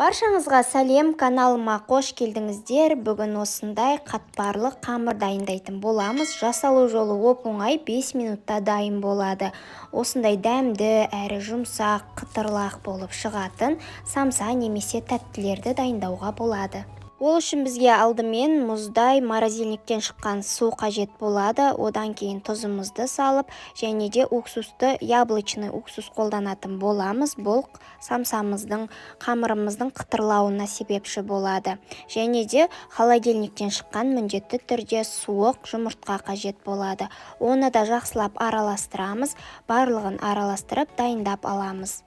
Баршаңызға сәлем, каналыма қош келдіңіздер. Бүгін осындай қатпарлы қамыр дайындайтын боламыз. Жасалу жолы оп-оңай, 5 минутта дайын болады. Осындай дәмді әрі жұмсақ, қытырлақ болып шығатын самса немесе тәттілерді дайындауға болады. Ол үшін бізге алдымен мұздай морозильниктен шыққан су қажет болады. Одан кейін тұзымызды салып, және де уксусты, яблочный уксус қолданатын боламыз. Бұл самсамыздың, қамырымыздың қытырлауына себепші болады. Және де холодильниктен шыққан міндетті түрде суық жұмыртқа қажет болады. Оны да жақсылап араластырамыз. Барлығын араластырып дайындап аламыз.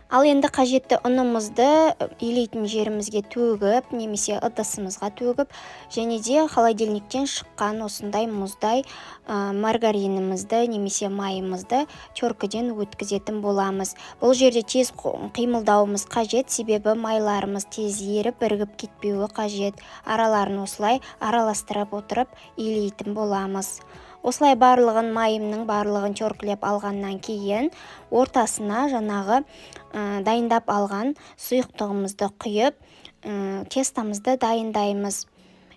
Ал енді қажетті ұнымызды илейтін жерімізге төгіп, немесе ыдысымызға төгіп, және де холодильниктен шыққан осындай мұздай маргаринімізді немесе майымызды теркіден өткізетін боламыз. Бұл жерде тез қимылдауымыз қажет, себебі майларымыз тез еріп, бірігіп кетпеуі қажет. Араларын осылай араластырып отырып илейтін боламыз. Осылай барлығын, майымның барлығын теркілеп алғаннан кейін ортасына жаңағы дайындап алған сұйықтығымызды құйып, тестамызды дайындаймыз.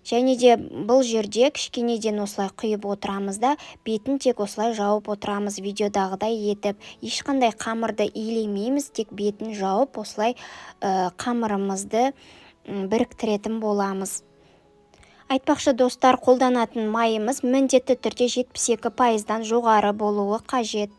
Және де бұл жерде кішкенеден осылай құйып отырамыз да, бетін тек осылай жауып отырамыз видеодағыдай етіп. Ешқандай қамырды илемейміз, тек бетін жауып осылай қамырымызды біріктіретін боламыз. Айтпақшы достар, қолданатын майымыз міндетті түрде 72%-дан жоғары болуы қажет.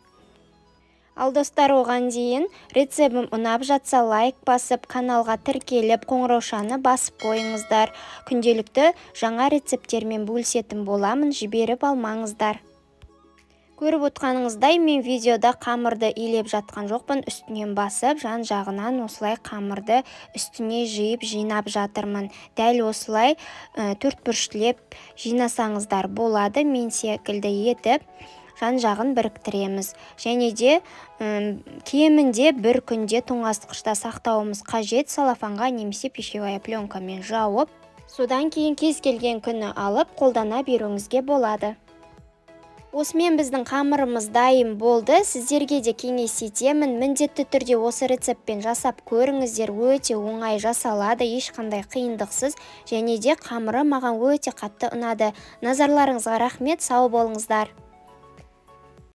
Ал достар, оған дейін рецебім ұнап жатса лайк басып, каналға тіркеліп, қоңыраушаны басып қойыңыздар. Күнделікті жаңа рецепттермен бөлісетін боламын, жіберіп алмаңыздар. Көріп отқаныңыздай, мен видеода қамырды илеп жатқан жоқпын, үстінен басып, жан жағынан осылай қамырды үстіне жиып жинап жатырмын. Дәл осылай төрт бұрыштылеп жинасаңыздар болады, мен секілді етіп жан жағын біріктіреміз. Және де кемінде бір күнде тоңазытқышта сақтауымыз қажет, салафанға немесе пищевая пленкамен жауып, содан кейін кез келген күні алып қолдана беруіңізге болады. Осымен біздің қамырымыз дайын болды. Сіздерге де кеңес етемін, міндетті түрде осы рецептпен жасап көріңіздер, өте оңай жасалады, ешқандай қиындықсыз. Және де қамыры маған өте қатты ұнады. Назарларыңызға рахмет, сау болыңыздар.